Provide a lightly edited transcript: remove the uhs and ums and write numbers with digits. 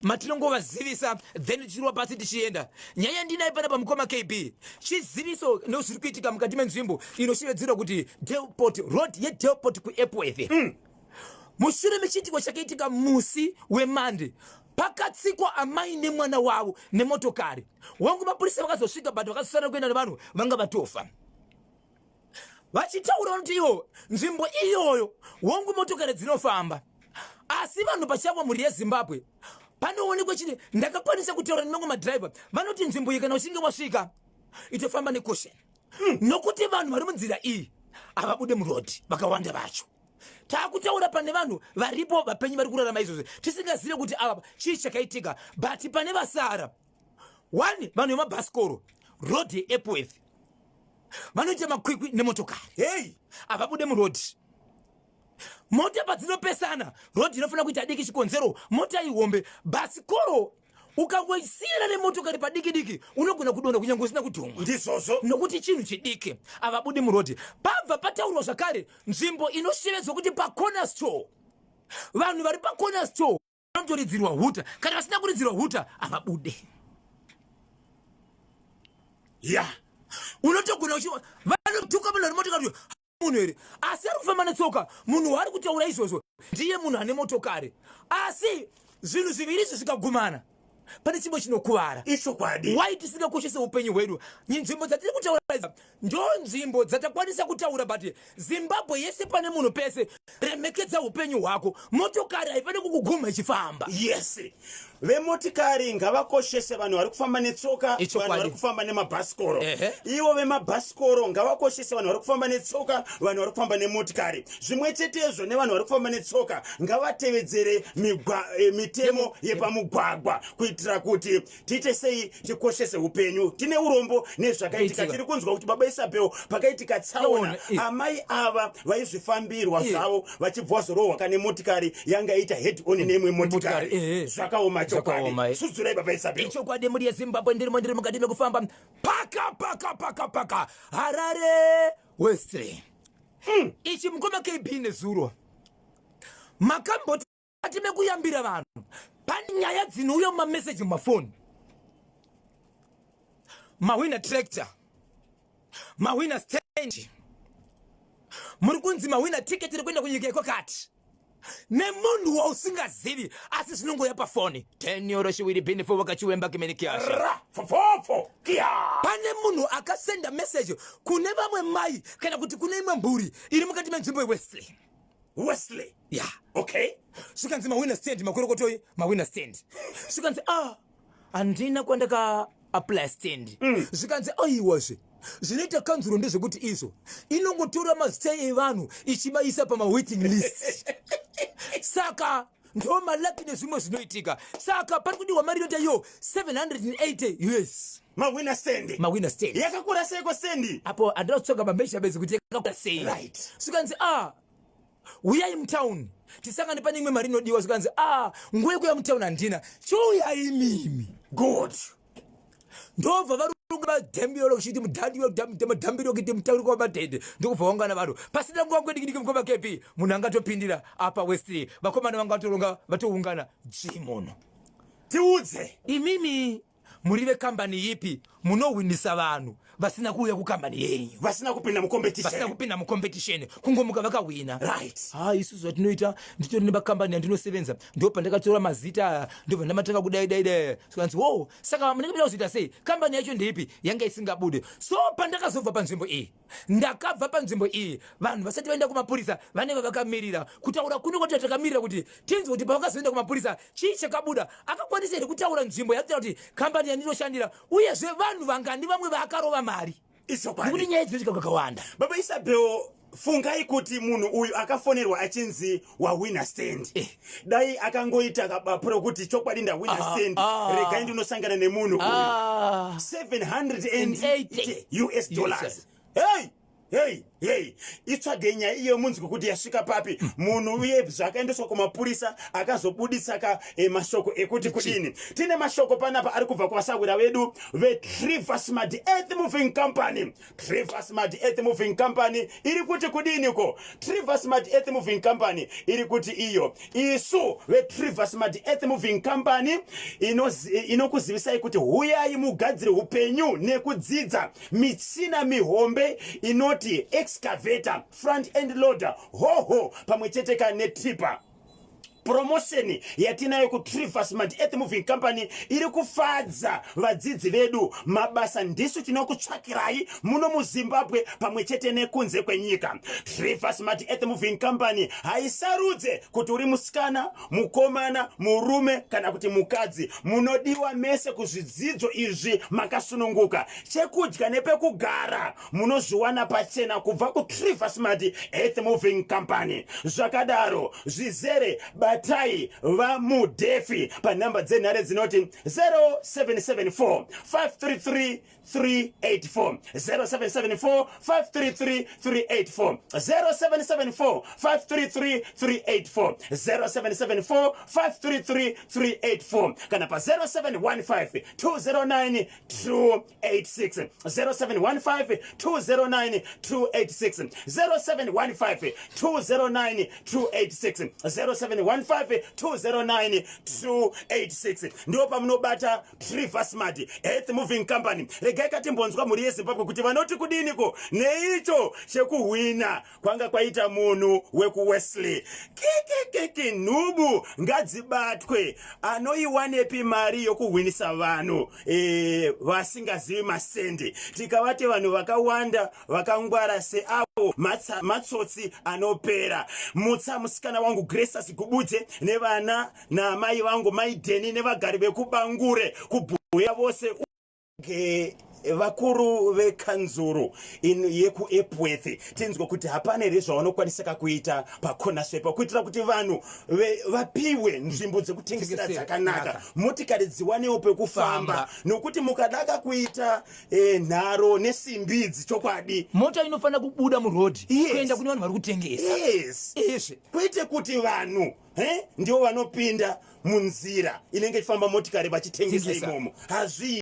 Matinongovazivisa then tichirova pasi tichienda. Nyaya yandinayo panapa, mukoma KB, chiziviso nezviri kuitika mukati menzvimbo inoshevedzerwa kuti Delport Road, yeDelport kuEpworth. Mushure mechiitiko chakaitika musi weMande, pakatsikwa amai nemwana wavo nemotokari. Wangu, mapurisa vakazosvika, but vakazosara kuenda nevanhu vanga vatofa. Vachitaura vanoti ivo nzvimbo iyoyo, wangu, motokari dzinofamba, asi vanhu pachavo, mhuri yeZimbabwe, panoonekwa chine. Ndakakwanisa kutaura nemamwe madhiraivha, vanoti nzvimbo iyi kana uchinge wasvika itofamba necaution, nokuti vanhu vari munzira iyi havabude murodhi vakawanda vacho. Taakutaura pane vanhu varipo vapenyu vari kurarama izvozvo, tisingazive kuti ava chii chakaitika, but pane vasara one, vanhu vemabhasikoro, road yeEpworth, vanoita makwikwi nemotokari. Hei. Havabude murodhi. Mota padzinopesana, rodhi inofanira kuita diki, chikonzero mota ihombe. Bhasikoro ukangoisiyana nemotokari padiki diki, unogona kudonha kunyange usina kudhumwa. Ndizvozvo. Nokuti chinhu chidiki. Havabudi murodhi. Pabva pataurwa zvakare nzvimbo inoshevedzwa kuti paCorner Store. Vanhu vari paCorner Store vanotoridzirwa huta. Kana vasina kuridzirwa huta, havabude. Unotogona uchi vanotuka munhu ane motokari, munhu here asi ari kufamba netsoka. Munhu waari kutaura izvozvo ndiye munhu ane motokari, asi zvinhu zviviri izvi zvikagumana, pane chimwe chinokuvara. Ichokwadi. Why tisingakoshese upenyu hwedu? Nzvimbo dzatiri kutaura idzi ndo nzvimbo dzatakwanisa kutaura, but Zimbabwe yese, pane munhu pese, remekedza upenyu hwako. Motokari haifaniri kukuguma ichifamba. Yes, vemotikari ngavakoshese vanhu vari kufamba netsoka, Ichokwadi. vanhu vari kufamba nemabhasikoro. Ehe. Ivo vemabhasikoro ngavakoshese vanhu vari kufamba netsoka, vanhu vari kufamba nemotikari zvimwe chetezvo, nevanhu vari kufamba netsoka ngavatevedzere mitemo yepamugwagwa, kuitira kuti tiite sei, tikoshese upenyu. Tine urombo nezvakaitika. Itika. Tiri kunzwa kuti, baba Isabel, pakaitika tsaona, Tsaona, amai ava vaizvifambirwa zvavo, vachibva vazorohwa kane motikari yanga ita head on neimwe motikari. Motikari, ehe. Zvakaoma. Zvakaoma, Chokwadi. eh. Sudzurai, baba Isabel. Ichokwadi, mhuri yeZimbabwe, ndirimo, ndiri mukati mekufamba paka paka paka paka Harare West. Ichi, mukoma KB, nezuro makamboti mekuyambira vanhu pane nyaya dzinouya mumameseji mumafoni: mahwina tractor, mahwina stand, muri kunzi mahwina tiketi rekuenda kunyika yekwakati nemunhu wausingazivi, asi zvinongoya pafoni tenyoro chiwiri bhinifo wakachiwemba kimenikiasha. Ra fofofo kia. Pane munhu akasenda meseji kune vamwe mai kana kuti kune imwe mhuri iri mukati menzvimbo yeWesley. Wesley. Ya. Okay. Zvikanzi mahwina stand, makorokotoi, mahwina stand. Zvikanzi, "Ah, handina kwandaka apply stand." Zvikanzi, "Aiwazve, zvinoita kanzuro ndezvekuti izvo inongotora mazita evanhu ichivaisa pamawaiting list, saka ndo malucky nezvimwe zvinoitika. Saka pari kudiwa mari inoita iyo 780 US." Mahwina stand. Mahwina stand. Yakakura seiko stand? Apo handina kutsvaga mameasurements kuti yakakura sei. Zvikanzi, "Ah, uyai mutauni tisangane, pane imwe mari inodiwa." Zvikanzi, "Ah, nguva yekuya mutauni handina, chiuyai mimi." Good. Ndobva varunga madhambiro kuchiti mudhambiro kuiti mutauri wamadhende, ndokubva waungana vanhu pasina nguva kwedikidiki. Mukoma kepi, munhu angatopindira apa West, vakomana vanga vatoronga, vatoungana dzvi munhu. Tiudze. Imimi muri vekambani yipi munohwinisa vanhu vasina kuuya kukambani yenyu? Vasina kupinda Vasina mucompetition. Kupinda mucompetition, kungomuka vakahwina. Ha, isusu zvatinoita, nditori nemakambani andinosevenza, ndo pandakatora mazita aya, ndobva ndamatanga kudai dai dai. Zvikanzi, "Wo, saka munenge muda kuzoita sei? Kambani yacho ndeipi?" Yanga isingabude. So pandakazobva panzvimbo iyi, ndakabva panzvimbo iyi vanhu vasati vaenda kumapurisa, vanenge vakamirira kutaura kuno kwati takamirira kuti tinzwe kuti pavakazoenda kumapurisa chii chakabuda. Akakwanisa here kutaura nzvimbo yatoita kuti kambani yandinoshandira, uyezve vanhu vangani vamwe vaakarova mari? Nekuti Ichokwadi. nyaya dzinoitika kakawanda. Baba Isabel, fungai kuti munhu uyu akafonerwa achinzi wahwina stand. Dai akangoita kabapu rokuti, "Chokwadi ndahwina stand, regai ndinosangana nemunhu uyu." 780 US dollars. Hey. Hei, hei, itsvage nyaya iyo munzwe kuti yasvika papi. Munhu uye zvakaendeswa kumapurisa akazobudisa ka e, mashoko ekuti kudini. Tine mashoko panapa ari kubva kuvasahwira vedu veTrivers Mad Earth Moving Company. Trivers Mad Earth Moving Company iri kuti kudini ko? Trivers Mad Earth Moving Company iri kuti iyo isu veTrivers Mad Earth Moving Company inokuzivisai kuti huyai mugadzire upenyu nekudzidza michina mihombe inoti excavator, front end loader, hoho pamwe chete ka netipper. Promotion yatinayo kuTrivers Mad Earth Moving Company iri kufadza vadzidzi vedu. Mabasa ndisu tinokutsvakirai muno muZimbabwe pamwe chete nekunze kwenyika. Trivers Mad Earth Moving Company haisarudze kuti uri musikana, mukomana, murume kana kuti mukadzi. Munodiwa mese kuzvidzidzo izvi makasununguka. Chekudya nepekugara munozviwana pachena kubva kuTrivers Mad Earth Moving Company. Zvakadaro zvizere, batai vaMudefi panhamba dzenhare dzinoti 0774 533 384, 0774 533 384, 0774 533 384, 0774 533 384 kana pa 0715 209 286, 0715 209 286, 0715 209 286, 0715 209 286 ndipo pamunobata Trivers Mad Earth Moving Company. Regai katimbonzwa mhuri yeZimbabwe kuti vanoti kudiniko neicho chekuhwina kwanga kwaita munhu wekuWesley. Kikikiki, nhubu ngadzibatwe. Anoiwanepi mari yokuhwinisa vanhu vasingazivi masendi? Tikavati vanhu vakawanda vakangwara seavo matsotsi anopera. Mutsa musikana wangu Graces Gubudze nevana naamai vangu Mai Deni nevagari vekuBangure kuBuhera vose. Vakuru vekanzuru yekuEpworth, tinzwe kuti hapana here zvavanokwanisika kuita paKonaswepa kuitira kuti vanhu vapiwe nzvimbo dzekutengesera dzakanaka, motikari dziwanewo pekufamba, nokuti mukadaka kuita nharo nesimbi idzi, chokwadi mota inofanira kubuda murodhi kuenda kune vanhu vari kutengesa. Izvi kwete kuti vanhu ndivo vanopinda munzira inenge ichifamba motikari vachitengesa imomo. Hazvii.